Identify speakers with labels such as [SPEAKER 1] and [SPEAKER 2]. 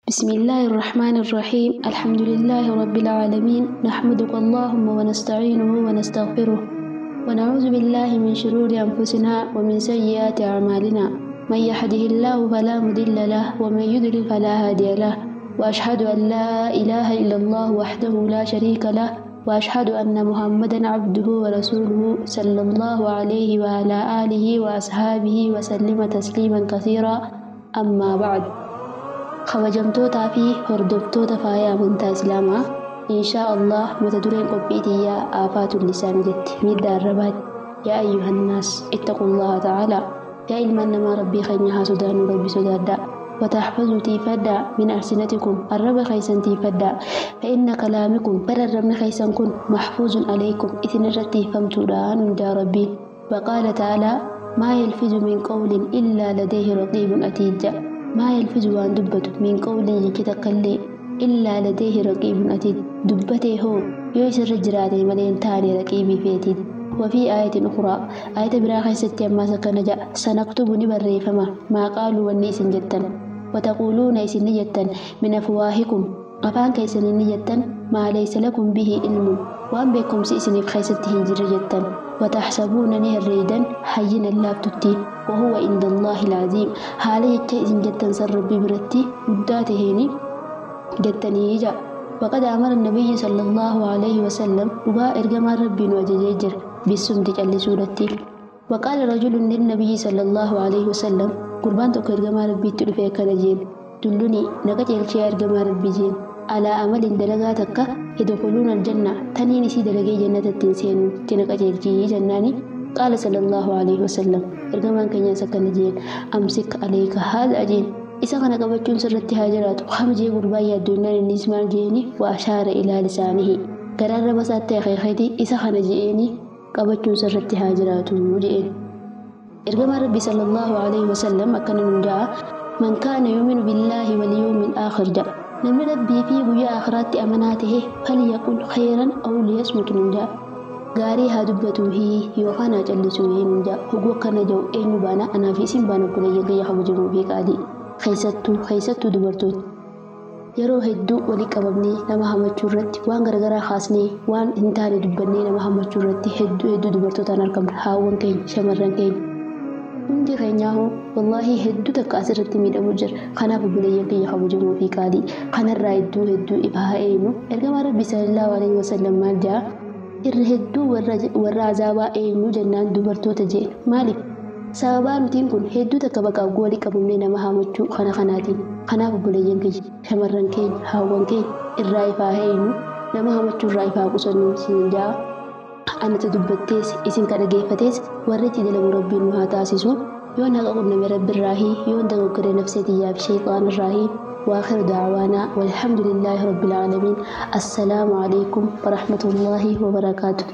[SPEAKER 1] بسم الله الرحمن الرحيم. الحمد لله رب العالمين. نحمدك اللهم ونستعينه ونستغفره ونعوذ بالله من شرور أنفسنا ومن سيئات أعمالنا. من يهده الله فلا مضل له ومن يضلل فلا هادي له. وأشهد أن لا إله إلا الله وحده لا شريك له، وأشهد أن محمدا عبده ورسوله صلى الله عليه وعلى آله وأصحابه وسلم تسليما كثيرا. أما بعد، kabajamtootaa fi hordoftoota faaya amantaa Islaamaa, inshaa Allah mata dureen qophii tiyyaa "Aafaatul lisaan" jetti, miidhaa arrabaati. يا أيها الناس اتقوا الله تعالى. Yaa ilmaan namaa, Rabbii keenya haa sodaannu, Rabbi sodaadhaa. وتحفظوا tiifadhaa من ألسنتكم arraba keessan tiifadhaa. فإن كلامكم bar arrabni keessan kun محفوظ عليكم isin irratti tiifamtuudha nun jaa Rabbiin. وقال تعالى: ما يلفظ من قول إلا لديه رقيب عتيد. ما يلفظ waan dubbatu من قول jechi takkallee إلا لديه رقيب عتيد dubbatee hoo yoo isirra jiraate malee hin taane raqiibii feetiid. وفي آية أخرى آية biraa keessatti ammaas akkana jedha: سنكتب ni barreeffama ما قالوا wanni isin jettan وتقولون isin ni jettan من أفواهكم afaan keessanii ni jettan ما ليس لكم به علم waan beekumsi isiniif keessatti hin jirre jettan. وتحسبونه ni herreeydan هينا laaftutti وهو عند الله عظيم haala jecha isin jettan san Rabbi biratti guddaa taheeni jettanii jedha. وقد أمر النبي صلى الله عليه وسلم dhugaa ergamaan Rabbii nu ajajee jira بالصمت callisuudhatti. وقال رجل للنبي صلى الله عليه وسلم gurbaan tokko ergamaa Rabbiitti dhufee akkana jeen: "دلني na qajeelchi yaa ergamaa Rabbii" jeen "على عمل dalagaa takka يدخلني الجنة taniin isii dalagee jannata ittiin seenutti na qajeelchi" jennaani. قال صلى الله عليه وسلم ergamaan keenyaas akkana jeen: "أمسك عليك هذا" jeen, "isa kana qabachuun sirratti haa jiraatu." Kam jee gurbaan yaaddoonnaan innis maal jeeni? وأشار إلى لسانه gara arraba isaatti akeekeeti isa kana je'eeni, qabachuun sirratti haa jiraatu je'een. Ergamaan Rabbi صلى الله عليه وسلم akkana nun ja'a: من كان يؤمن بالله واليوم الآخر ja'a, namni Rabbii fi guyyaa akhiraatti amanaa tahe فليقل خيرا أو ليصمت nun ja'a, gaarii haa dubbatuuhi yookaan haa callisuuhi nun ja'a. Hoguu akkana jedhu eenyu baana? Anaa fi isin baana, obboleeyyan kiyya kabajamoo fi qaalii, keessattuu dubartoota. Yeroo hedduu walii qabamnee nama hamachuu irratti, waan garagaraa kaasnee, waan hin taane dubbannee nama hamachuu irratti hedduu hedduu dubartootaan argamna. Haawwan keenya, shamarran keenya, hundi keenyaahuu wallaahi hedduu takka asirratti miidhamu jira. Kanaaf obboleeyyan kiyya kabajamoo fi qaalii, kanarraa hedduu hedduu ifa haa eenyu. Ergamaa Rabbi صلى الله عليه وسلم maal jaa? Irra hedduu warra azaabaa eenyu jennaan dubartoota jeen. Maaliif? Sababaa nutiin kun hedduu takka bakka walii qabamnee nama hamachuu kana kanaatiin. Kanaaf obboleeyyan kiyya, shamarran keenya, haawwan keenya, irraa ifaa eenyu, nama hamachuu irraa ifaa qusannu siin jaa. Anatu dubbattees isin ka dhageeffatees warri itti dalagu Rabbiin nu haa taasisu. Yoon haqa qunname Rabbi irraahi, yoon dogoggore nafsee tiyyaa fi shayxaan irraahi. وآخر دعوانا والحمد لله رب العالمين. السلام عليكم ورحمة الله وبركاته.